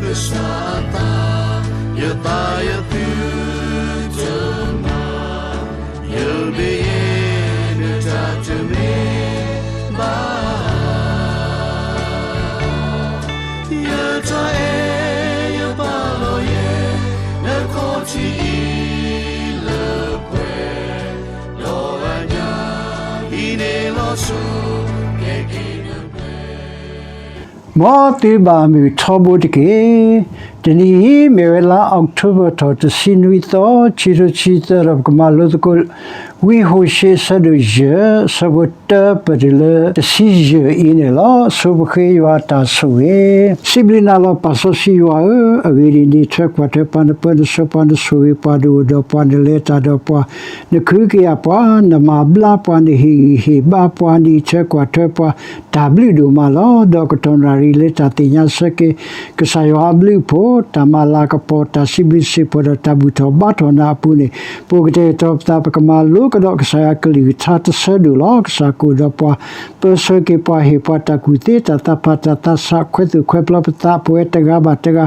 ကစၢ်အသး, ယသးယသုတမၤ, ယမ့ၢ်ယဲ နတၢ်တမ့ၢ်ဘၣ် ယတၢ်အဲၣ်ယပာ်လီၤယဲ နခီၣ်ထံးအံၤလၢပှဲၤ, ဒီးအညၣ်အံၤန့ၣ်လီၤစိၤ ကဲက့ၤနပှဲၤ မ်သုဘၣ်မုာ်ထီဘိတက့ၢ်. တနံၤအံၤ မ့ၢ်ဝဲလါအီးကထိဘၢၣ်ထီၣ်တဆံနွံသီ ခံကထိခံဆံသၢ ဒီးပကမၤလိသကိး ဝံဟိၤၡ့အဆၢဒိၣ်ယဲၢ် အဆၢဖိတၢပၢၢ်တုၤလၢတဆံယဲၢ်အံၤန့ၣ်လီၤ. ဆိပဃ့ယွၤအတၢ်ဆိၣ်ဂ့ၤ, စံးဘျုးနၤလီၤ ပၢ်စီဆှံယွၤဧၢ, အဂ့ၢ်ဒ်အံၤ, နထၢကွၢ်ထွဲပှၤ, နပၢနဆှၢပှၤ, နဆိၣ်ဂ့ၤပှၤ, နအိၣ်ဒီးပှၤ, နလဲၤတၢ်ဒီးပှၤ, နခုကယာ်ပှၤ, နမၤဘျါပှၤ, နဟ့ၣ်ဂံၢ်ဟ့ၣ်ဘါပှၤ, နအံးထွဲကွၢ်ထွဲပှၤ, တၢ်ဘျုးဒိၣ်မးလီၤ. ဒီးကတီၢ်နၣ်ရံၣ်လၢတၢ်သ့ၣ်ညါဆၢက့ၤ ကစၢ်ယွၤအဘျုးအဖှိၣ်, တၢ်မၤလၤကပီၤ, တၢ်စံးဘျုးစံးဖှိၣ်ဒီးတၢ်ဘူၣ်ထီၣ်ဘါထီၣ်နၤအပူၤန့ၣ်, ပကတဲာ်ကတီၤပသး ပကမၤလိကဒီးကစၢ်ယွၤအကလုၢ်ကထါတဆၢဒိၣ်လီၤ. ကစၢ်ကအိၣ်ဒီးပှၤ, ပၢဆှၢက့ၤပှၤ, ဟ့ၣ်ပှၤတၢ်ကူၣ်သ့, တၢ်သးဖး, တၢ်သးဆး, ခွဲးသူၣ်ခွဲးပျီပသး, ပဝဲတဂၤဘၣ်တဂၤ,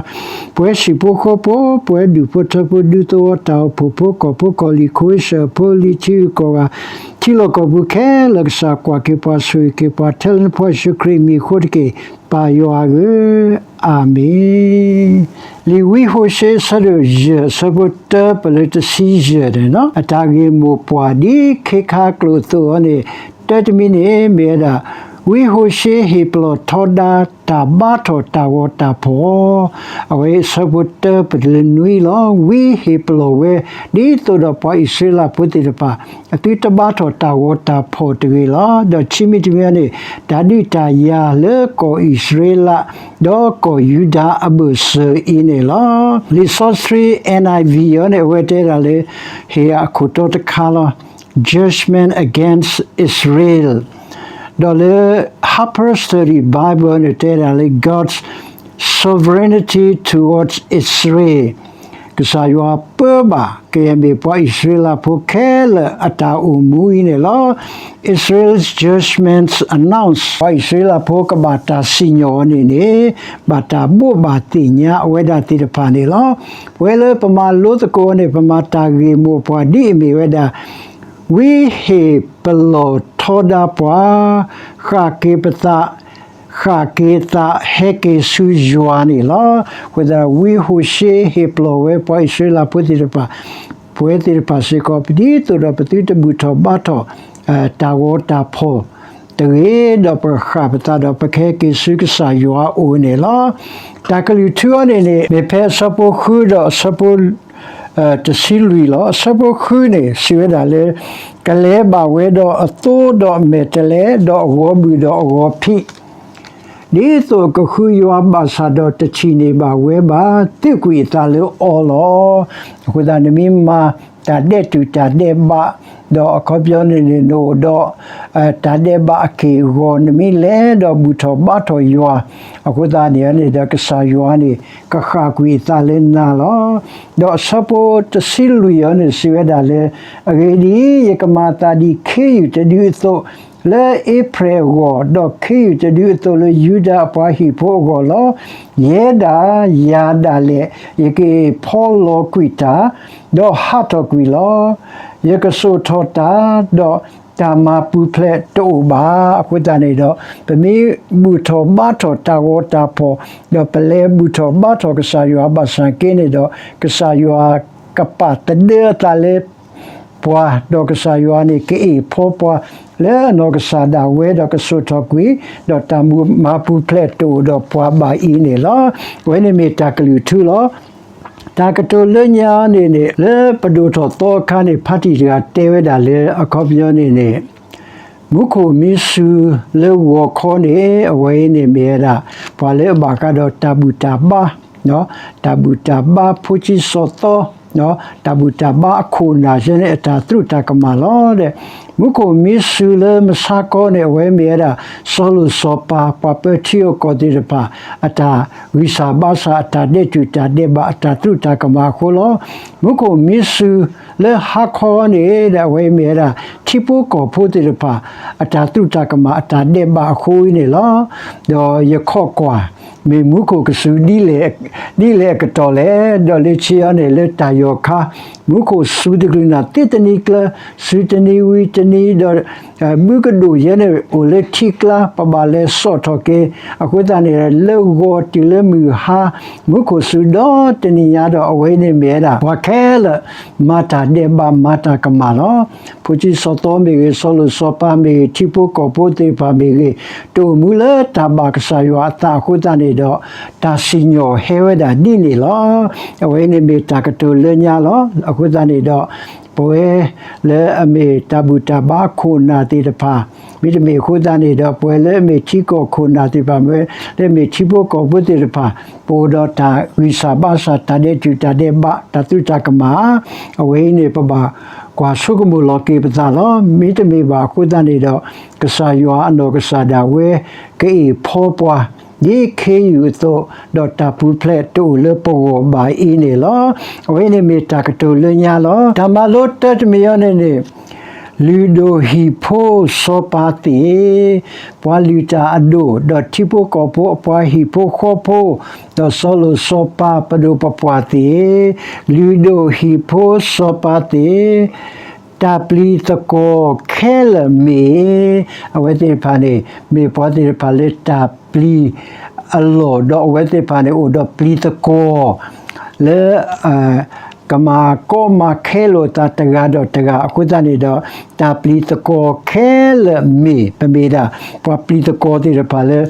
ပဝဲဟံၣ်ဖိဃီဖိ, ပဝဲဒူၣ်ဖိထၢဖိ, ဒူသဝီ, တၢ်အိၣ်ဖှိၣ်ဖိ, ကီၢ်ဖိကီၢ်လံၤ, ခိၣ်အ့ၡၢၣ်ဖိလံၤ, ထံဂုၤကီၢ်ဂၤ, ထံလီၢ်ကီၢ်ပူၤခဲလၢာ်, ကစၢ်ကွၢ်က့ၤပှၤ, ဆိၣ်ဂ့ၤက့ၤပှၤ, ထဲလၢနဖိယ့ၣ်ၡူးခရံာ်အမံၤအဃိတက့ၢ်, ပၢ်ယွၤဧၢ, အၤမ့ၣ်. လံာ်ဝံဟိၤၡ့အဆၢဒိၣ်ယဲၢ် အဆၢဖိတၢပၢၢ်လၢတဆံယဲၢ်န့ၣ်, အတၢ်ဂ့ၢ်မိၢ်ပှၢ်ဒ်ခ့ခါကျိာ်အသိးအံၤန့ၣ်, တၢတမံၤန့ၣ် မ့ၢ်ဝဲဒၣ် ဝံဟိၤၡ့ဟ့ၣ်ပလီၢ်ထီဒါ တၢ်ဘါထီၣ်တၢ်ဂီၤတၢ်ဖီၣ်, အဝဲအဆၢဖိတၢပၢၢ်လၢနွံလီၤ. ဝံဟ့ၣ်ပလီၢ်ဝဲ ဒ်သိးဒီးပှၤအံၣ်စရ့လးဖိသ့ၣ်တဖၣ် အသုတဘါထီၣ်တၢ်ဂီၤတၢ်ဖီၣ်တဂ့ၤလီၤ. ဒီးခံမံၤတမံၤန့ၣ် တၢ်ဒုးတၢ်ယၤလၢကီၢ်အံၣ်စရ့လး ဒီးကီၢ်ယူဒၤအဘၢၣ်စၢၤအံၤန့ၣ်လီၤ. လံာ်စီဆှံ NIV အံၤန့ၣ် အဝဲတဲဒၣ်လၢ ဟ့ၣ်အခိၣ်တီတခါလီၤ. Judgment against Israel. ဒီးလၢ Harper's Study Bible န့ၣ် တဲဒၣ်လၢ God's sovereignty towards Israel. ကစၢ်ယွၤပၢဘၣ် ကယဲၢ်မ့ၢ်ပှၤအံၣ်စရ့လးဖိခဲလၢာ်အတၢ်အိၣ်မူအံၤန့ၣ်လီၤ. Israel's judgments announced, ပှၤအံၣ်စရ့လးဖိကဘၣ်တၢ်စံၣ်ညီၣ်အီၤန့ၣ်န့ၣ် ဘၣ်တၢ်ဘိးဘၣ်သ့ၣ်ညါအဝဲဒၣ်သ့ၣ်တဖၣ်န့ၣ်လီၤ. ပဝဲလၢပမၤလိသကိးန့ၣ် ပမၤတၢ်ဂ့ၢ်မိၢ်ပှၢ်ဒ်အမ့ၢ်ဝဲဒၣ် ဝံဟ့ၣ်ပလီၢ်ထီဒါပှၤ, ဃၣ်က့ၤပသး, ဃၣ်က့ၤသးဟဲက့ၤဆူယွၤန့ၣ်လီၤ. အဃိသတး ဝံဟိၤၡ့ဟ့ၣ်ပလီၢ်ဝဲပှၤအံၣ်စရ့လးဖိသ့ၣ်တဖၣ်, ပဝဲသ့ၣ်တဖၣ်စ့ၢ်ကီး ဒ်သိးဒီးပသုတဘူၣ်ထီၣ်ဘါထီၣ် တၢ်ဂီၤတၢ်ဖီၣ်တဂ့ၤ, ဒီးပဃၣ်ပသးဒီးပကဟဲက့ၤဆူကစၢ်ယွၤအအိၣ်န့ၣ်လီၤ. တၢ်ကလုၢ်ထူအံၤန့ၣ်န့ၣ် မ့ၢ်ဖဲအဆၢဖိဃုဒီးအဆၢဖိ တဆံလွံၢ်လီၤ. အဆၢဖိဃုန့ၣ် စံးဝဲဒၣ်လၢ ကလဲၤဘၣ်ဝဲဒီးအသိဒီးအမဲာ်တဲးလဲး ဒီးအဂီၤဘုၣ်ဒီးအဂီၤဖံး, ဒ်သိးအကဃုယွၤဘၣ်ဆၣ်ဒီးတထံၣ်န့ၢ်ဘၣ်ဝဲဘၣ်, သူးကွံာ်အသးလၢအီၤလီၤ. အဃိသတး နမ့ၢ်မၤတၢ်ဒဲးတူာ်တၢ်ဒဲးဘး, ဒီးအခီပညီန့ၣ်န့ၣ် နအိၣ်ဒီး တၢ်ဒဲးဘးအက့ၢ်အဂီၤ, နမ့ၢ်လဲၤဒီးဘူၣ်ထီၣ်ဘါထီၣ်ယွၤ, အဃိသတးန့ၣ်န့ၣ်ဒီး ကစၢ်ယွၤန့ၣ် ကဃၣ်ကွံာ်အသးလၢနၤလီၤ. ဒီးအဆၢဖိတဆံလွံၢ်အံၤန့ၣ် စံးဝဲဒၣ်လၢ အဂ့ၢ်ဒ်အံၤ, ယကမၤသးဒ်ခ့ယုၢ်တဒုအသိး လၢအ့ဖြ့ၣ်အဂီၢ်, ဒီးခ့ယုၢ်တဒုအသိးလၢယူဒၤအပှၤဟံၣ်ဖိအဂီၢ်လီၤ. ယဲဒၣ်ယၤဒၣ်လဲာ် ယကဟ့ၣ်ဖီလီၤကွံာ်တၢ်, ဒီးဟးထီၣ်ကွံာ်လီၤ. ယကစိာ်ထီၣ်တၢ်, ဒီးတၢ်မၤပူၤဖျဲးတအိၣ်ဘၣ်. အဃိသတးန့ၣ်ဒီး ပမ့ၢ်ဘူၣ်ထီၣ်ဘါထီၣ်တၢ်ဂီၤတၢ်ဖီၣ်, ဒီးပလဲၤဘူၣ်ထီၣ်ဘါထီၣ်ကစၢ်ယွၤဘၣ်ဆၣ်က့န့ၣ်ဒီး ကစၢ်ယွၤကပာ်သဒၢအသးလၢ ပှၤ, ဒီးကစၢ်ယွၤန့ၣ် ကအ့ၣ်ဖီပှၤလၢအနီၢ်ကစၢ်ဒၣ်ဝဲဒီးကစိာ်ထီၣ်ကွံာ်, ဒီးတၢ်မၤပူၤဖျဲးတအိၣ်ဒီးပှၤဘၣ်အံၤန့ၣ်လီၤ. အဝဲန့ၣ်မ့ၢ်တၢ်ကလုၢ်ထူလီၤ. တၢ်ကတိၤလၢညါန့ၣ်န့ၣ် လၢပဒိၣ်ထီၣ်သီအခါန့ၣ် ဖါတံၢ်တဂၤတဲဝဲဒၣ်လၢ အခီပညီန့ၣ်န့ၣ် မူခိၣ်မံဆူၣ်လၢဂီၤခီန့ၣ် အဝဲအံၤန့ၣ်မ့ၢ်ဝဲဒၣ် ပှၤလၢအဘၣ်ဃးဒီးတၢ်ဘူၣ်တၢ်ဘါ, တၢ်ဘူၣ်တၢ်ဘါဖိဆံးစီၤသီ, တၢ်ဘူၣ်တၢ်ဘါအခိၣ်အနၢ်ဆၢန့ၣ် အတၢ်သရူးတၢ်ကမၣ်လီၤ. မူခိၣ်မံဆူၣ်လၢမဆါခီန့ၣ် အဝဲမ့ၢ်ဝဲဒၣ် စီၤလိၣ်စီၤပၤ ပှၤပၢထံအကီၢ်သ့ၣ်တဖၣ် အတၢ်ဂံၢ်စၢ်ဘါစၢ် အတၢ်ဒဲးတူာ်တၢ်ဒဲးဘး အတၢ်သရူးတၢ်ကမၣ်အဃိလီၤ. မူခိၣ်မံဆူၣ်လၢဟါခီန့ၣ်ဒီး အဝဲမ့ၢ်ဝဲဒၣ် ထံဖိကီၢ်ဖိသ့ၣ်တဖၣ် အတၢ်သရူးတၢ်ကမၣ် အတၢ်ဒဲးဘးအဃိအံၤန့ၣ်လီၤ. ဒီးယခီၣ်ကွၢ် မ့ၢ်မူခိၣ်ကစူၤ ဒ်လဲၣ်အကတီၢ်လဲၣ်, ဒီးလၢခံအံၤန့ၣ် လၢတၢ်ယီၤခါ မူခိၣ်စူၤတကလုာ်န့ၣ် သ့တနံၤကျၢၤ စူၤတနံၤဝံၤတနံၤဒီး ဘုကဒိၣ်ယဲန့ၣ် အိၣ်လၢထံကျါ ပဘၣ်လဲၤစိာ်ထီၣ်က့ၤ အဃိသတးန့ၣ် လၢဂီၤတုၤလၢမုၢ်ဟါ မူခိၣ်စူၤဒီတနံၤညါဒီး အဝဲအံၤန့ၣ်မ့ၢ်ဝဲဒၣ် ပှၤခဲလၢာ် မၤတၢ်ဒဲးဘး မၤတၢ်ကမၣ်လီၤ. ဖိဆံးစီၤသီမ့ၢ်ဂ့ၤ, စီၤလိၣ်စီၤပၤမ့ၢ်ဂ့ၤ, ထံဖိကီၢ်ဖိသ့ၣ်တဖၣ်မ့ၢ်ဂ့ၤ, တအိၣ်မူလၢတၢ်ဘၣ်ကစၢ်ယွၤအသးအဃိသတးန့ၣ်ဒီး တၢ်စံၣ်ညီၣ်ဟဲဝဲဒၣ်ဒ်န့ၣ်လီၤ. အဝဲအံၤန့ၣ်မ့ၢ်တၢ်ကတိၤလၢညါလီၤ. အဃိသတးန့ၣ်ဒီး ပဝဲလၢအမ့ၢ်တၢ်ဘူၣ်တၢ်ဘါခိၣ်နၢ်သ့ၣ်တဖၣ် မ့တမ့ၢ်အဃိသတးန့ၣ်ဒီး ပဝဲလၢအမ့ၢ်ထံကီၢ်ခိၣ်နၢ်သ့ၣ်တဖၣ် မ့ၢ်လၢအမ့ၢ်ထံဖိကီၢ်ဖိသ့ၣ်တဖၣ် ပအိၣ်ဒီးတၢ်ဂံၢ်စၢ်ဘါစၢ် တၢ်ဒဲးတူာ်တၢ်ဒဲးဘး တၢ်သုးတၢ်ကမၣ် အဝဲအံၤန့ၣ် ပဘၣ်ကွၢ်ဆိကမိၣ်လီၤက့ၤပသးလီၤ. မ့တမ့ၢ်ဘၣ်အဃိသတးန့ၣ်ဒီး ကစၢ်ယွၤအနီၢ်ကစၢ်ဒၣ်ဝဲ ကအ့ၣ်ဖီပှၤ ဒ်ခ့ယုၢ်အသိး, ဒီးတၢ်ပူၤဖျဲးတအိၣ်လၢပဂီၢ်ဘၣ်အံၤန့ၣ်လီၤ. အဝဲအံၤန့ၣ်မ့ၢ်တၢ်ကတိၤလၢညါလီၤ. တၢ်မၤလိတၢတမံၤအံၤန့ၣ်န့ၣ် လုၢ်ဒိၣ်ဟံၣ်ဖိစီၤပၤသ့ၣ်, ပှၤလုၢ်တၢ်အဒိၣ်, ဒီးထံဖိကီၢ်ဖိအပှၤဟံၣ်ဖိဃီဖိ, ဒီးစီၤလိၣ်စီၤပၤပဒိၣ်ပပှၢ်သ့ၣ်, လုၢ်ဒိၣ်ဟံၣ်ဖိစီၤပၤသ့ၣ်, တၢ်ပျံၤသကွီၤခဲလၢာ်မ့ၢ်, အဝဲသ့ၣ်တဖၣ်န့ၣ် မ့ၢ်ပှၤသ့ၣ်တဖၣ်လၢတၢ်ပျံၤအလီၢ်, ဒီးအဝဲသ့ၣ်တဖၣ်န့ၣ် အိၣ်ဒီးပျံၤသကွီၤ လၢ ကမၤကီမၤခဲလိာ်သးတဂၤဒီးတဂၤ အဃိသတးန့ၣ်ဒီး တၢ်ပျံၤသကွီၤခဲလၢာ်မ့ၢ် ပမ့ၢ်ဒၣ် ပှၤပျံၤသကွီၤသ့ၣ်တဖၣ်လၢ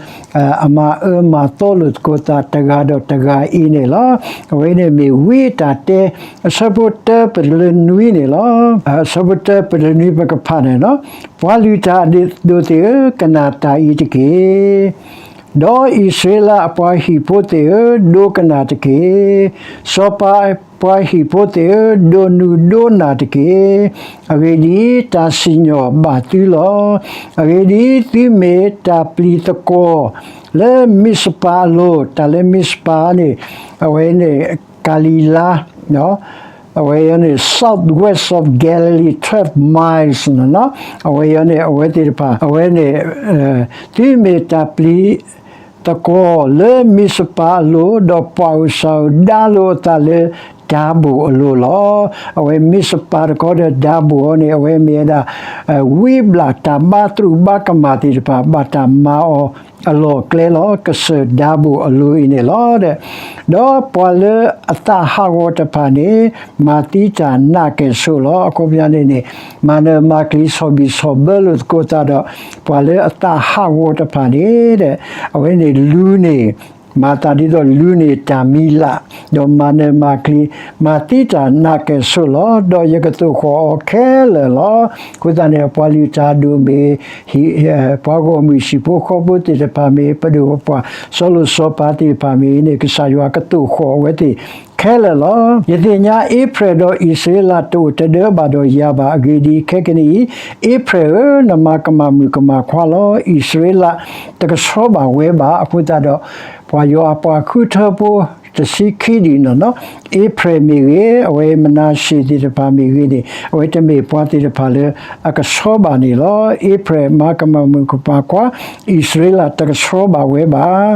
အမၤအၢမၤသီလိာ်သကိးသးတဂၤဒီးတဂၤအံၤန့ၣ်လီၤ. အဝဲန့ၣ်မ့ၢ်ဝံအတၢ်တဲ အဆၢဖိတၢပတလၢနွံန့ၣ်လီၤ. အဆၢဖိတၢပတလၢနွံပကဖးန့ၣ်လီၤ. ပှၤလုၢ်တၢ်အဒိၣ်သ့ၣ်ဧၢ, ကနၣ်တၢ်အံၤတက့ၢ်. ဒီးအံၣ်စရ့လးအပှၤဟံၣ်ဖိသ့ၣ်ဧၢ, ဒိကနၣ်တက့ၢ်. စီၤပၤပှၤဟံၣ်ဖိသ့ၣ်ဧၢ, ဒိးနုာ်ဒိးနၢ်တက့ၢ်. အဂ့ၢ်ဒ်အံၤ, တၢ်စံၣ်ညီၣ်ဘၣ်သုလီၤ. အဂ့ၢ်ဒ်အံၤ, သုမ့ၢ်တၢ်ပျံၤသကွီၤ လၢမံးစပၤအလိၤ, တၢ်လၢမံးစပၤန့ၣ် အဝဲန့ၣ် ကၤလံၤလါ အဝဲအံၤန့ၣ် southwest of Galilee twelve miles န့ၣ်လီၤ. အဝဲအံၤန့ၣ် အဝဲသ့ၣ်တဖၣ် အဝဲန့ၣ် သုမ့ၢ်တၢ်ပျံၤသကွီၤ လၢမံးစပၤအလိၤ, ဒီးပာ်ဧိၤစၢ်ဧိၤဒါလိာ်အသးလၢ ဒၤဘိၣ်အလိၤလီၤ. အဝဲမံးစပၤတခီဒီးဒၤဘိၣ်အံၤန့ၣ် အဝဲမ့ၢ်ဝဲဒၣ် ဝံဘျၣ်တၢ်ဘါသရူးဘါကမၣ်သ့ၣ်တဖၣ် ဘၣ်တၢ်မၤအီၤအလီၢ်အကျဲလီၤ. ကစၢၢ်ဒၤဘိၣ်အလိၤအံၤန့ၣ်လီၤ. ဒီးပှၤလၢအသးဟးဂီၤတဖၣ်န့ၣ် မၤသံတၢ်နာ်ကဲၣ်ဆိးလီၤ. အခီပညီန့ၣ်န့ၣ် မၤနၢၤမၤကျံၤ ဆီၣ်ဘံၣ်ဆီၣ်ဘၢလိာ်သကိးသးဒီး ပှၤလၢအသးဟးဂီၤတဖၣ်န့ၣ် အဝဲန့ၣ်လူန့ၢ် မၤသးဒ်သိးလူန့ၢ်တၢ်မံၤလၢ်, ဒီးမၤနၢၤမၤကျံၤ မၤသံတၢ်နာ်ကဲၣ်ဆိးလီၤ. ဒီးယကသိၣ်ဃီၣ်အီၤခဲလၢာ်လီၤ. အဃိသတးန့ၣ် ပှၤလုၢ်တၢ်အဒိၣ်မ့ၢ် ပှၤဂီၢ်မုၢ်ဟံၣ်ဖိဃီဖိသ့ၣ်တဖၣ်မ့ၢ် ပဒိၣ်ပပှၢ် စီၤလိၣ်စီၤပၤသ့ၣ်တဖၣ်မ့ၢ်န့ၣ် ကစၢ်ယွၤကသိၣ်ဃီၣ်အဝဲသ့ၣ်ခဲလၢာ်လီၤ. ယသ့ၣ်ညါအ့ဖြဲၣ်ဒီးအံၣ်စရ့လး တအိၣ်တဒၢဘၣ်ဒီးယၤဘၣ်. အဂ့ၢ်ဒ်အံၤ, ခဲကနံၣ်အံၤ အ့ဖြဲၣ်ဧၢ, နမၤကမၣ်မုၣ်ကမၣ်ခွါလီၤ. အံၣ်စရ့လးတကဆှီဘၣ်ဝဲဘၣ်. အဃိသတးဒီး ပှၤယွၤအပှၤဃုထၢဖိ တဆံခံဒံးန့ၣ်လီၤ. အ့ဖြဲၣ်မ့ၢ်ဂ့ၤ, အဝဲမနၤၡ့ၣ်သ့ၣ်တဖၣ်မ့ၢ်ဂ့ၤန့ၣ် အဝဲတမ့ၢ်ပှၤသ့ၣ်တဖၣ်လၢအကဆှီဘၣ်န့ၣ်လီၤ. အ့ဖြဲၣ်မၤကမၣ်မုၣ်ကမၣ်ခွါ, အံၣ်စရ့လးတကဆှီဘၣ်ဝဲဘၣ်.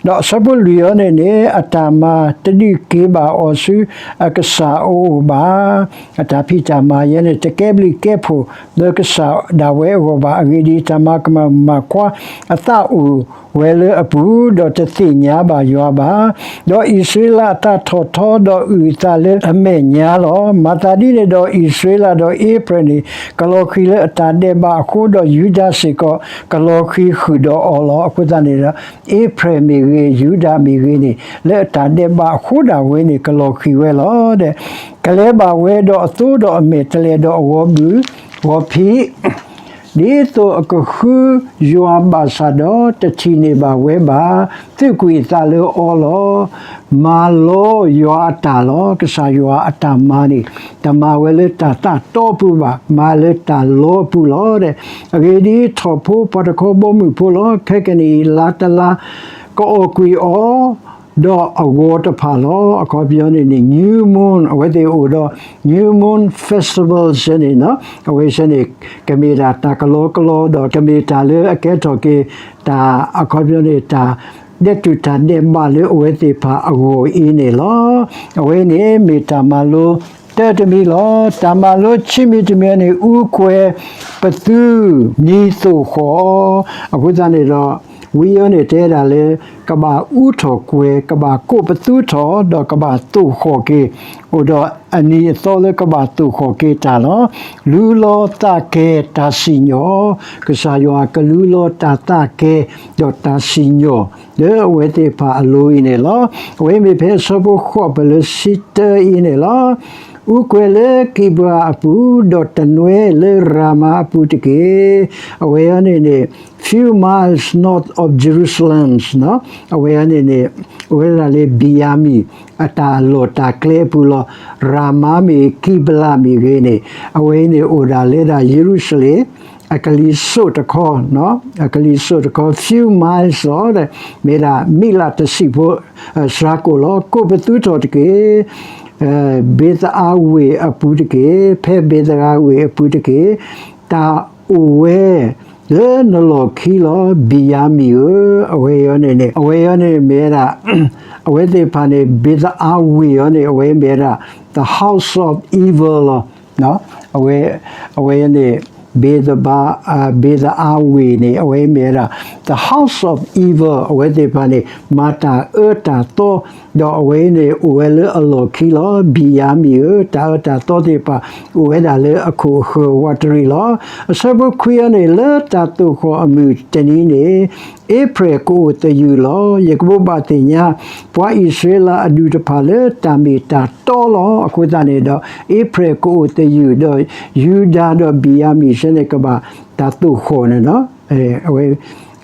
ဒီးအဆၢဖိလွံၢ်အံၤန့ၣ်န့ၣ် အတၢ်မၤတဒုးက့ၤဘၣ်အီၤဆူအကစၢ်အအိၣ်ဘၣ်. အတၢ်ဖံးတၢ်မၤယဲန့ၣ် တကဲဘျုးကဲဖှိၣ်လၢကစၢ်ဒၣ်ဝဲအဂီၢ်ဘၣ်. အဂ့ၢ်ဒ်အံၤ, တၢ်မၤကမၣ်မုၣ်ကမၣ်ခွါအသးအိၣ်ဝဲလၢအပူၤ, ဒီးတသ့ၣ်ညါဘၣ်ယွၤဘၣ်. ဒီးအံၣ်စရ့လးအသးထီၣ်ထီ, ဒီးအုၣ်အသးလၢအမဲာ်ညါလီၤ. မၤသးဒ်န့ၣ်ဒီး အံၣ်စရ့လးဒီးအ့ဖြဲၣ်န့ၣ် ကလီၤဃံၤလၢအတၢ်ဒဲးဘးအဃိ, ဒီးယူဒၤစ့ၢ်ကီး ကလီၤဃံၤဃုာ်ဒီးအီၤလီၤ. အဃိသတးန့ၣ်ဒီး အ့ဖြဲၣ်မ့ၢ်ဂ့ၤ, ယူဒၤမ့ၢ်ဂ့ၤန့ၣ် လၢအတၢ်ဒဲးဘးအဃိဒၣ်ဝဲန့ၣ် ကလီၤဃံၤဝဲလီၤ. ကလဲၤဘၣ်ဝဲဒီးအသိဒီးအမဲာ်, တလဲၤဒီးအဂီၤဘုၣ်ဂီၤဖံး, ဒ်သိးအကဃုယွၤဘၣ်ဆၣ်ဒီး တထံၣ်န့ၢ်ဘၣ်ဝဲဘၣ်. သူၣ်ကွံာ်အသးလၢအီၤလီၤ. မၤလီယွၤအတၢ်လီၤ. ကစၢ်ယွၤအတၢ်မၤန့ၣ် တမၤဝဲလၢတၢ်သးတီအပူၤဘၣ်, မၤလၢတၢ်လီအပူၤလီၤ. အဂ့ၢ်ဒ်အံၤ, ထီၣ်ဖိပှၤတခီဘီမုၢ်ဖိလီၤ. ခဲကနံၣ်အံၤ လါတလါ ကအီၣ်ကွံာ်အီၤ ဒီးအဂီၤတဖၣ်လီၤ. အခီပညီန့ၣ်န့ၣ် new moon, အဝဲသ့ၣ်အိၣ်ဒီး new moon festival စ့ၢ်န့ၣ်, အဝဲစ့ၢ်န့ၣ် ကမ့ၢ်ဒၣ်တၢ်ကလီကလီ ဒီးကမ့ၢ်တၢ်လၢအကဲထီၣ်က့ၤ တၢ်အခီပညီန့ၣ် တၢ် ဒဲးတူာ်တၢ်ဒဲးဘးလၢအဝဲသ့ၣ်တဖၣ်အဂီၢ်အံၤန့ၣ်လီၤ. အဝဲန့ၣ်မ့ၢ်တၢ်မၤလိတၢတမံၤလီၤ. တၢ်မၤလိခံမံၤတမံၤန့ၣ် အူကွဲၤပသူနံၤသိၣ်ဃီၣ်, အဃိသတးန့ၣ်ဒီး ဝံအံၤန့ၣ်တဲဒၣ်လၢ ကဘၣ်အူထီၣ်ကွဲၤ, ကဘၣ်ကိးပသူထီၣ်, ဒီးကဘၣ်သိၣ်ဃီၣ်က့ၤ, အိၣ်ဒီးအနံၤအသီလၢကဘၣ်သိၣ်ဃီၣ်က့ၤတၢ်လီၤ. လူလီၤသးကဲၤတၢ်စံၣ်ညီၣ်, ကစၢ်ယွၤကလူလီၤတၢ်သးကဲၤ ဒီးတၢ်စံၣ်ညီၣ် လၢအဝဲသ့ၣ်တဖၣ်အလိၤအံၤန့ၣ်လီၤ. အဝဲမ့ၢ်ဖဲအဆၢဖိဃိး ပလၢဆံတၢအံၤန့ၣ်လီၤ. အူကွဲၤလၢကံးဘြၣ်အပူၤ, ဒီးတနွဲလၢရၤမၤအပူၤတက့ၢ်. အဝဲအံၤန့ၣ်န့ၣ် few miles north of Jerusalem, အဝဲအံၤန့ၣ်န့ၣ် အိၣ်ဝဲဒၣ်လၢဘံၣ်ယၤမံၣ် အတၢ်လီၢ်တၢ်ကျဲအပူၤလီၤ. ရၤမၤမ့ၢ်ဂ့ၤ ကံးဘြၣ်မ့ၢ်ဂ့ၤန့ၣ် အဝဲအံၤန့ၣ်အိၣ်ဒၣ်လၢဒၣ်ယရူၤၡလ့ၣ် အကလံၤစိးတခီ, အကလံၤစိးတခီ few miles လီၤ. မ့ၢ်ဒၣ်မံးလးတဆံးဖိ စှၤကိာ်လီၤ. ကိးပသူထီၣ်တက့ၢ်. ဘ့ၤသအါဝ့ၢ်အပူၤတက့ၢ်. ဖဲဘ့ၤသအါဝ့ၢ်အပူၤတက့ၢ်. တၢ်အိၣ်ဝဲလၢနလီၢ်ခံလီၤ ဘံၣ်ယၤမံၣ်ဧၢ. အဝဲအံၤန့ၣ်န့ၣ် အဝဲအံၤန့ၣ်မ့ၢ်ဝဲဒၣ် အဝဲသ့ၣ်တဖၣ်န့ၣ် ဘ့ၤသအါဝ့ၢ်အံၤန့ၣ် အဝဲမ့ၢ်ဝဲဒၣ် the house of evil လီၤ. အဝဲ အဝဲန့ၣ် ဘ့ၤသဘါ ဘ့ၤသအါဝ့ၢ်န့ၣ် အဝဲမ့ၢ်ဝဲဒၣ် the house of evil အဝဲသ့ၣ်တဖၣ်န့ၣ် မၤတၢ်အၢတၢ်သီ ဒီးအဝဲန့ၣ်အိၣ်ဝဲလၢအလီၢ်ခံလီၤ. ဘံၣ်ယၤမံၣ်ဧၢ, တၢ်အၢတၢ်သီသ့ၣ်တဖၣ် အိၣ်ဝဲဒၣ်လၢအခိၣ်အဃၢၤဝးတရံးလီၤ. အဆၢဖိခွံအံၤန့ၣ် လၢတၢ်သိၣ်ဃီၣ်အမုၢ်တနံၤန့ၣ် အ့ဖရဲၣ်ကအိၣ်သယုၢ်လီၤ. ယကဘိးဘၣ်သ့ၣ်ညါ ပှၤအံၣ်စရ့လးအဒူၣ်တဖၣ်လၢတၢ်မ့ၢ်တၢ်တီလီၤ. အဃိသတးန့ၣ်ဒီး အ့ဖရဲၣ်ကအိၣ်သယုၢ် ဒီးယူဒၤဒီးဘံၣ်ယၤမံၣ်စ့ၢ်န့ၣ် ကဘၣ်တၢ်သိၣ်ဃီၣ်န့ၣ်လီၤ.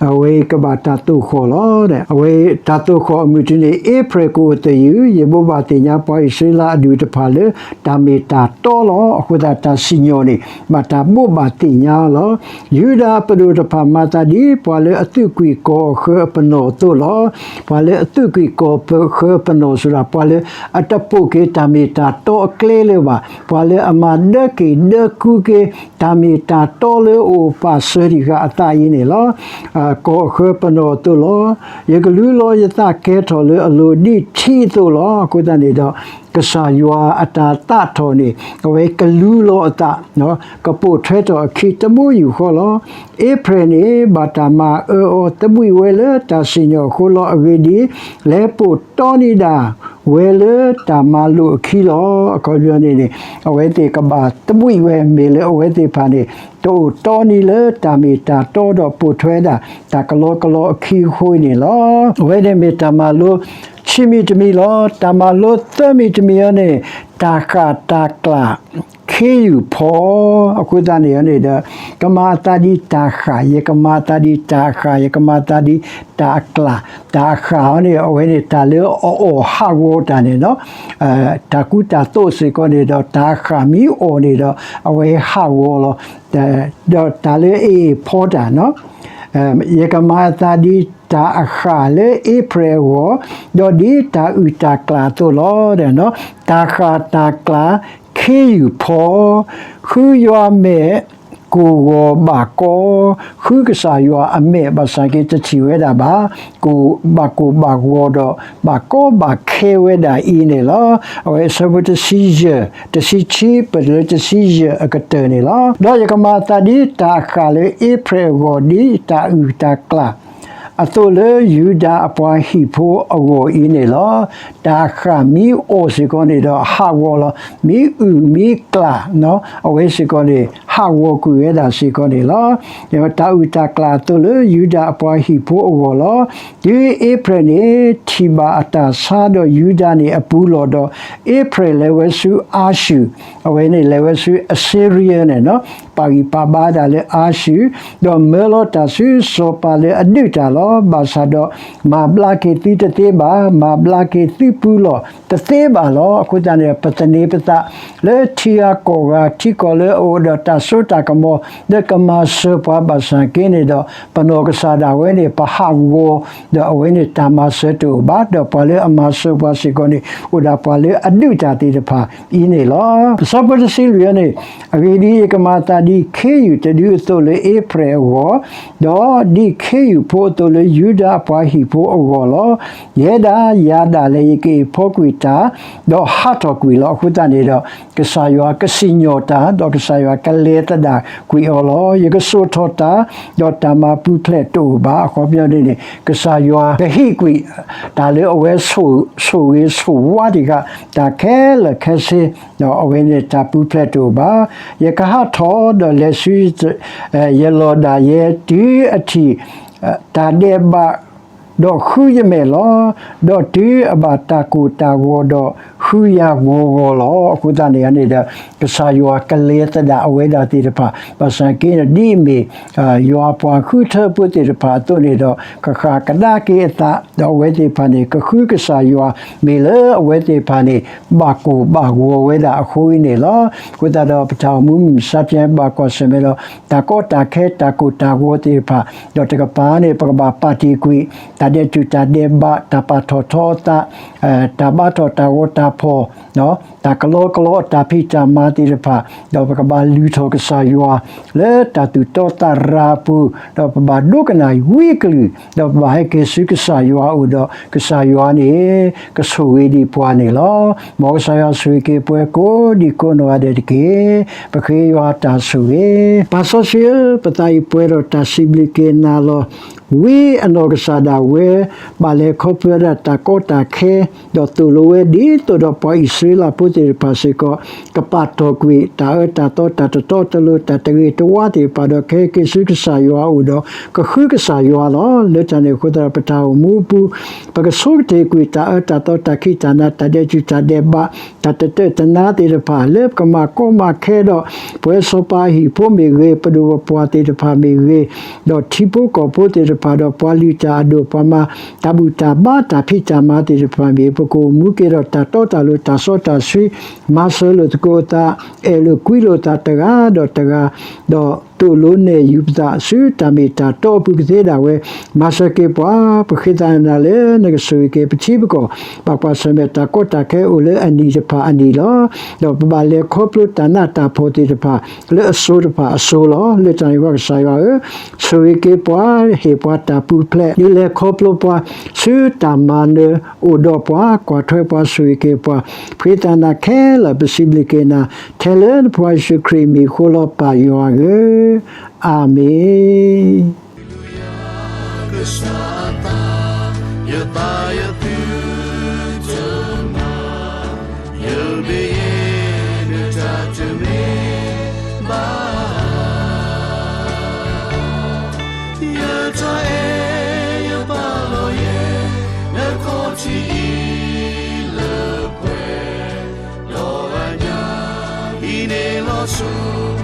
အဝဲကဘၣ်တၢ်သိၣ်ဃီၣ်လီၤ. အဝဲတၢ်သိၣ်ဃီၣ်အမုၢ်တနံၤန့ၣ် အ့ဖရဲၣ်ကအိၣ်သယုၢ်, ယဘိးဘၣ်သ့ၣ်ညါပှၤအံၣ်စရ့လးအဒူၣ်တဖၣ်လၢ တၢ်မ့ၢ်တၢ်တီလီၤ. အဃိသတးတၢ်စံၣ်ညီၣ်န့ၣ် ဘၣ်တၢ်ဘိးဘၣ်သ့ၣ်ညါလီၤ. ယူဒၤအပဒိၣ်တဖၣ်မၤသးဒ်ပှၤလၢအသူၣ်ကွံာ်ကီၢ်အဃၢၤအပနီၣ်အသိးလီၤ. ပှၤလၢအသူၣ်ကွံာ်ကီၢ်အဃၢၤအပနီၣ်စ့ၢ်ဒၣ် ပှၤလၢအတပိာ်က့ၤတၢ်မ့ၢ်တၢ်တီအကျဲလၢၤဘၣ်, ပှၤလၢအမၤဒၢက့ၤဒၢကူက့ၤ တၢ်မ့ၢ်တၢ်တီလၢအအိၣ်ပာ်စၢၤတံၢ်ဃာ်အသးအံၤန့ၣ်လီၤ. ကီၢ်အဃၢၤပနီၣ်အသိးလီၤ. ယကလူလီၤယသးကဲထီၣ်လၢအလိၤဒ်ထံအသိးလီၤ. အဃိသတးန့ၣ်ဒီး ကစၢ်ယွၤအတၢ်သးထီၣ်န့ၣ် အဝဲကလူလီၤအသး ကပိာ်ထွဲထီၣ်အခံတဘိယူၢ်ဃီလီၤ. အ့ဖရဲၣ်န့ၣ် ဘၣ်တၢ်မၤအၢအီၤသဘှံးဝဲလၢတၢ်စံၣ်ညီၣ်အဃိလီၤ. အဂ့ၢ်ဒ်အံၤ, လဲၤပိာ်တီနံၤဒၣ်ဝဲလၢတၢ်မၤလိာ်အခံလီၤ. အခီပညီန့ၣ်န့ၣ် အဝဲသ့ၣ်ကဘၣ်သဘှံးဝဲမ့ၢ်လၢအဝဲသ့ၣ်တဖၣ်န့ၣ် တအိၣ်တီနံၤလၢတၢ်မ့ၢ်တၢ်တီဒီးပိာ်ထွဲဒၣ် တၢ်ကလီကလီအခံအဃိန့ၣ်လီၤ. အဝဲန့ၣ်မ့ၢ်တၢ်မၤလိခံမံၤတမံၤလီၤ. တၢ်မၤလိသၢမံၤတမံၤအံၤန့ၣ် တၢ်ဃၣ်တၢ်ကျၢ် ခ့ယုၢ်ဖီ အဃိသတးန့ၣ်န့ၣ်ဒီး ကမၤအသးဒ်တၢ်ဃၣ်, ယကမၤအသးဒ်တၢ်ဃၣ်, ယကမၤအသးဒ်တၢ်အကျၢ်, တၢ်အဃၣ်အံၤန့ၣ် အဝဲန့ၣ်တၢ်လၢအအီၣ်ဟးဂီၤတၢ်န့ၣ်လီၤ. တၢ်ကူတၢ်သိးစ့ၢ်ကီးန့ၣ်ဒီး တၢ်အဃၣ်မ့ၢ်အီၣ်န့ၣ်ဒီး အဝဲဟးဂီၤလီၤ. ဒီးတၢ်လၢအအ့ၣ်ဖီတၢ် ယကမၤအသးဒ်တၢ်အဃၣ်လၢအ့ဖရဲၣ်အဂီၢ်, ဒီးဒ်တၢ်အုၣ်တၢ်ကျၢ်အသိးလီၤ. တၢ်ဃၣ်တၢ်ကျၢ်ခ့ယုၢ်ဖီ, ဃုယွၤမဲာ်ကိၢ်ဂီၤဘၣ်ကီ, ဃုကစၢ်ယွၤအမဲာ်ဘၣ်ဆၣ်က့တထံၣ်ဝဲဒၣ်ဘၣ်, ကိၢ်ဘၣ်ကိၢ်ဘၣ်ဂီၤဒီး ဘၣ်ကီဘၣ်ခဲဝဲဒၣ်အံၤန့ၣ်လီၤ. အဝဲအဆၢဖိတဆံယဲၢ်, တဆံခံ ပတုၤလၢတဆံယဲၢ်အကတၢၢ်န့ၣ်လီၤ. ဒီးယကမၤအသးဒ်တၢ်အဃၣ်လၢအ့ဖရဲၣ်အဂီၢ်, ဒ်တၢ်အုၣ်တၢ်ကျၢ် အသိးလၢယူဒၤအပှၤဟံၣ်ဖိအဂီၢ်အံၤန့ၣ်လီၤ. တၢ်ဃၣ်မ့ၢ်အီၣ်စ့ၢ်ကီးန့ၣ်ဒီးဟးဂီၤလီၤ, မ့ၢ်အုၣ်မ့ၢ်ကျၢ် အဝဲစ့ၢ်ကီးန့ၣ် ဟးဂီၤကွံာ်ဝဲဒၣ်စ့ၢ်ကီးန့ၣ်လီၤ. တၢ်အုၣ်တၢ်ကျၢ်အသိးလၢယူဒၤအပှၤဟံၣ်ဖိအဂီၢ်လီၤ. တုၤအ့ဖရဲၣ်န့ၣ် ထံၣ်ဘၣ်အတၢ်ဆါဒီးယူဒၤန့ၣ်အပူၤလီၢ်ဒီး အ့ဖရဲၣ်လဲၤဝဲဆူအၤၡူၢ်, အဝဲန့ၣ်လဲၤဝဲဆူ Assyria န့ၣ်လီၤ. ပာ်ဂံၢ်ပာ်ဘါဒၣ်လၢအၤၡူၢ်, ဒီးမၢလီၤတၢ်ဆူစီၤပၤလၢအဒုးတၢ်လီၤ. ဘၣ်ဆၣ်ဒီး မၤဘျါက့ၤသုတသ့ဘၣ်, မၤဘျါက့ၤသုပူၤလီၢ်တသ့ဘၣ်လီၤ. အဃိသတးန့ၣ် ပသန့ၤပသးလၢထံဂၤကီၢ်ဂၤ ထံကီၢ်လၢအအိၣ်ဒီးတၢ်စိတၢ်ကမီၤ လၢကမၤစၢၤပှၤဘၣ်ဆၣ်က့န့ၣ်ဒီး ပနီၢ်ကစၢ်ဒၣ်ဝဲန့ၣ် ပဟးဂီၤ ဒီးအဝဲန့ၣ်တၢ်မၤစၢၤတအိၣ်ဘၣ်, ဒီးပှၤလၢအမၤစၢၤပှၤစ့ၢ်ကီးန့ၣ် အိၣ်ဒၣ်ပှၤလၢအဒုးတၢ်သ့ၣ်တဖၣ်အံၤန့ၣ်လီၤ. အဆၢဖိတဆံလွံၢ်အံၤန့ၣ်, အဂ့ၢ်ဒ်အံၤ, ယကမၤအသးဒ်ခ့ယုၢ်တဒုအသိးလၢအ့ဖရဲၣ်အဂီၢ်, ဒီးဒ်ခ့ယုၢ်ဖိအသိးလၢ လၢယူဒၤအပှၤဟံၣ်ဖိအဂီၢ်လီၤ. ယဲဒၣ်ယၤဒၣ်လဲာ်ယကအံးဖီကွံာ်တၢ်, ဒီးဟးထီၣ်ကွံာ်လီၤ. အဃိသတးန့ၣ်ဒီး ကစၢ်ယွၤကစံၣ်ညီၣ်တၢ်, ဒီးကစၢ်ယွၤကလဲၤသဒၣ်ကွံာ်အီၤလီၤ. ယကစိာ်ထီၣ်တၢ်, ဒီးတၢ်မၤပူၤဖျဲးတအိၣ်ဘၣ်. အခီပညီန့ၣ်န့ၣ် ကစၢ်ယွၤကဟ့ၣ်ကွံာ် တၢ်လၢအဝဲ ဆိၣ်ဂ့ၤဆိၣ်ဝါတ့ၢ်ဃာ် တၢ်ခဲလၢာ်ခဲဆ့, ဒီးအဝဲန့ၣ်တၢ်ပူၤဖျဲးတအိၣ်ဘၣ်. ယကဟးထီၣ်ဒီးလဲၤဆူ ယလီၢ်ဒၣ်ယဲတုၤအထံၣ် တၢ်ဒဲးဘး, ဒီးဃုယမဲာ်လီၤ. ဒီးတုၤအဘၣ်တၢ်ကိၢ်တၢ်ဂီၤဒီး ဃုယၤဂီၤဂီၤလီၤ. အဃိသတးန့ၣ်န့ၣ်ဒီး ကစၢ်ယွၤကလဲၤသဒၣ်အဝဲဒၣ်သ့ၣ်တဖၣ်, ဘၣ်ဆၣ်က့န့ၣ် ဒ်အမ့ၢ် ယွၤပှၤဃုထၢဖိသ့ၣ်တဖၣ်အသိးန့ၣ်ဒီး ကဃၣ်ကဒါက့ၤအသး, ဒီးအဝဲသ့ၣ်တဖၣ်န့ၣ် ကဃုကစၢ်ယွၤ, မ့ၢ်လၢအဝဲသ့ၣ်တဖၣ်န့ၣ် ဘၣ်ကိၢ်ဘၣ်ဂီၤဝဲဒၣ်အဃိအံၤန့ၣ်လီၤ. အဃိသတးဒီး ပတၢ်အိၣ်မူမုၢ်မဆါတနံၤ ဘၣ်ကွၢ်ဆၢၣ်မဲာ်ဒီး တၢ်ကီတၢ်ခဲ တၢ်ကိၢ်တၢ်ဂီၤသ့ၣ်တဖၣ်, ဒီးတကပၤန့ၣ် ပကဘၣ်ပာ်တ့ၢ်ကွံာ် တၢ်ဒဲးတူာ်တၢ်ဒဲးဘး, တၢ်ပာ်ထီၣ်ထီအသး, တၢ်ဘါထီၣ်တၢ်ဂီၤတၢ်ဖီၣ်, တၢ်ကလီကလီအတၢ်ဖံးတၢ်မၤသ့ၣ်တဖၣ်, ဒီးပကဘၣ်လုၢ်ထီၣ်ကစၢ်ယွၤ လၢတၢ်သူၣ်တီသးရၤအပူၤ, ဒီးပဘၣ်ဒိကနၣ်ဝံအကလုၢ်, ဒီးပဘၣ်ဟဲက့ၤဆူကစၢ်ယွၤအအိၣ်ဒီး ကစၢ်ယွၤန့ၣ် ကဆိၣ်ဂ့ၤဒံးပှၤန့ၣ်လီၤ. မ်ကစၢ်ယွၤဆိၣ်ဂ့ၤက့ၤပှၤကိးဒံးကိးနီၢ်ဂၤဒဲးတက့ၢ်. ပဃ့ယွၤတၢ်ဆိၣ်ဂ့ၤ. ပၢ်စီဆှံဧၢ, ပသးအံၤပှဲၤဒီးတၢ်စံးဘျုးက့ၤနၤလီၤ. ဝံအနီၢ်ကစၢ်ဒၣ်ဝဲ ဘၣ်လဲၤခီဖျိဒၣ်တၢ်ကီတၢ်ခဲ, ဒီးသိၣ်လိဝဲဒ်သိးဒီးပှၤအံၣ်စရ့လးဖိသ့ၣ်တဖၣ်စ့ၢ်ကီး ကပာ်ထီၣ်ကွံာ်တၢ်အၢတၢ်သီ တၢ်တတီတလိၤ တၢ်တဂ့ၤတဝါသ့ၣ်တဖၣ်ဒီး ကဟဲက့ၤဆူကစၢ်ယွၤအအိၣ်ဒီး ကဃုကစၢ်ယွၤလီၤ. လၢတၢ်န့ၣ်အဃိသတးဒီး ပတၢ်အိၣ်မူအပူၤ ပကဆိကတ့ၢ်ကွံာ်တၢ်အၢတၢ်သီ တၢ်ခံးတၢ်နၤ တၢ်ဒဲးတူာ်တၢ်ဒဲးဘး တၢ်တတၢၢ်တနါသ့ၣ်တဖၣ် လၢပကမၤကီမၤခဲဒီး ပဝဲစီၤပၤအဟံၣ်ဖိမ့ၢ်ဂ့ၤ, ပဒိၣ်ပပှၢ်သ့ၣ်တဖၣ်မ့ၢ်ဂ့ၤ, ဒီးထံဖိကီၢ်ဖိသ့ၣ်တဖၣ် ဒီးပှၤလုၢ်တၢ်အဒိၣ်, ပှၤမၤတၢ်ဘူၣ်တၢ်ဘါ တၢ်ဖံးတၢ်မၤသ့ၣ်တဖၣ်မ့ၢ်ဂ့ၤ, ပကအိၣ်မူက့ၤဒီးတၢ်တီတၢ်လိၤ တၢ်စီတၢ်ဆှံ, မၤစၢၤလိာ်သကိးအသး, အဲၣ်လိာ်ကွံလိာ်သးတဂၤဒီးတဂၤ, ဒီးသိၣ်လိနဲၣ်ယုာ်ပသးဆူတၢ်မ့ၢ်တၢ်တီအပူၤကသ့ဒၣ်ဝဲ, မၤစၢၤက့ၤပှၤ, ပဃ့သးနၤလၢနကဆိၣ်ဂ့ၤက့ၤပထံပကီၢ်, ဘၣ်ကွၢ်ဆၢၣ်မဲာ်တၢ်ကီတၢ်ခဲအိၣ်လၢအနံၣ်တဖၣ်အနံၣ်လီၤ. ဒီးပဘၣ်လဲၤခီဖျိတၢ်နးတၢ်ဖှီၣ်သ့ၣ်တဖၣ် လၢအစိၤတဖၣ်အစိၤလီၤ. လၢတၢ်န့ၣ်အဃိ ကစၢ်ယွၤဧၢ, ဆိၣ်ဂ့ၤက့ၤပှၤ, ဟ့ၣ်ပှၤတၢ်ပူၤဖျဲး, ဒုးလဲၤခီဖျိပှၤ ဆူတၢ်မၤနၢၤအိၣ်ဒီးပှၤ, ကွၢ်ထွဲပှၤ ဆိၣ်ဂ့ၤက့ၤပှၤ, ပဃ့သးနၤခဲလၢာ် ပစံးဘျုးက့ၤနၤ, ထဲလၢနဖိယ့ၣ်ၡူးခရံာ်အမံၤအဃိလီၤ ပၢ်ယွၤဧၢ, အၤမ့ၣ်. ယတၢ်အဲ� ယပာ်လီၤယဲ နခီၣ်ထံးအံၤလၢပှဲၤ, ဒီးအညၣ်အံၤန့ၣ်လီၤဆိ